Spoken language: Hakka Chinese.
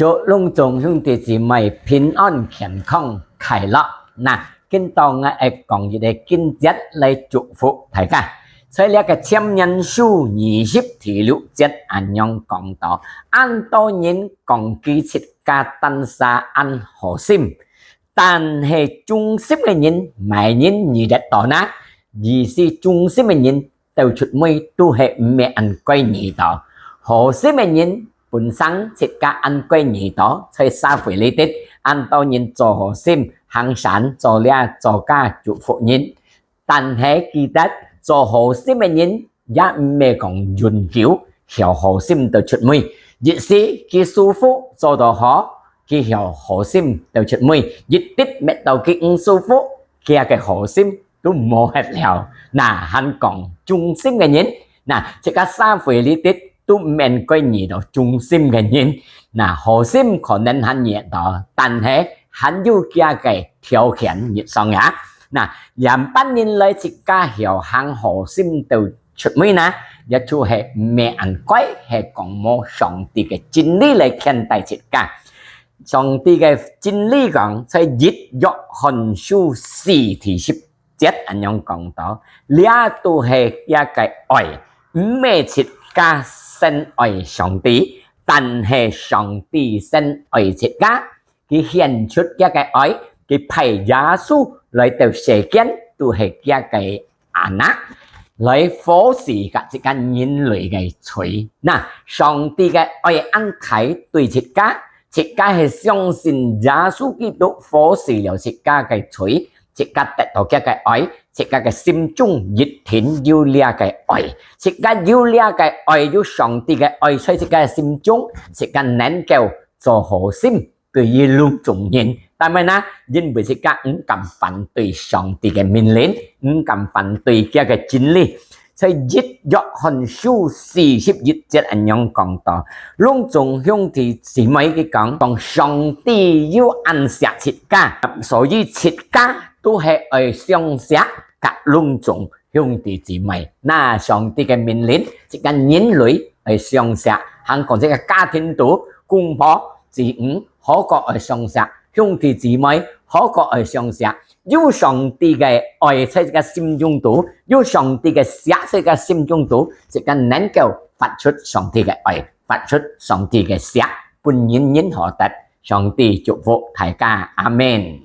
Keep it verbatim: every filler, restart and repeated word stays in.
祝攏總兄弟姊妹平安、健康、快樂。那，今朝𠊎愛講一個經節來祝福大家。在這個箴言書二十第六節恁樣講到：恁多人講佢自家單儕恁好心，但係忠心个人，麼人遇得到呢？意思忠心个人 到出尾都係毋係恁該遇到。好心个人本身自家恁該遇到，在社會裡底，恁多人做好心，行善、做這、做該，祝福人。但係記得，做好心个人也毋係講永久曉好心到出尾。一時佢舒服做到好，佢曉好心到出尾，一直搣到佢毋舒服，佢个好心 都無忒了。那，還講忠心个人，那，這個社會裡底都毋免該遇到忠心个人。那，好心可能還遇到，但係還有佢个條件，你想啊。那，仰般人來自家曉行好心到出尾呢？也就係毋係恁該，係講無上帝个真理來看待自家。上帝个真理講，在一約翰書四第十 節恁樣講到，這都係佢个愛，毋係自家先愛上帝，但係上帝先愛自家。佢顯出佢个愛，佢派耶穌來到世間，都係佢个anak，來服侍自家人類个罪。那，上帝个愛恁大對自家，自家係相信耶穌基督服侍了自家个罪， 自家得到佢个愛，自家个心中一定有這个愛。自家有這个愛，有上帝个愛在自家个心中，自家能夠做好心對於攏總人。但係呢，因為自家毋敢反對上帝个命令，毋敢反對佢个真理。在一約翰書四十一節恁樣講到，攏總兄弟姊妹佢講，講上帝有恁惜自家，所以自家 都係愛相惜，佮攏總兄弟姊妹。那，上帝个命令，自家人類愛相惜，還講自家家庭肚，公婆、子女，好過愛相惜，兄弟姊妹，好過愛相惜。有上帝个愛在自家心中肚，有上帝个惜在自家心中肚，自家能夠發出上帝个愛，發出上帝个惜，分人人好得。上帝祝福大家，阿們。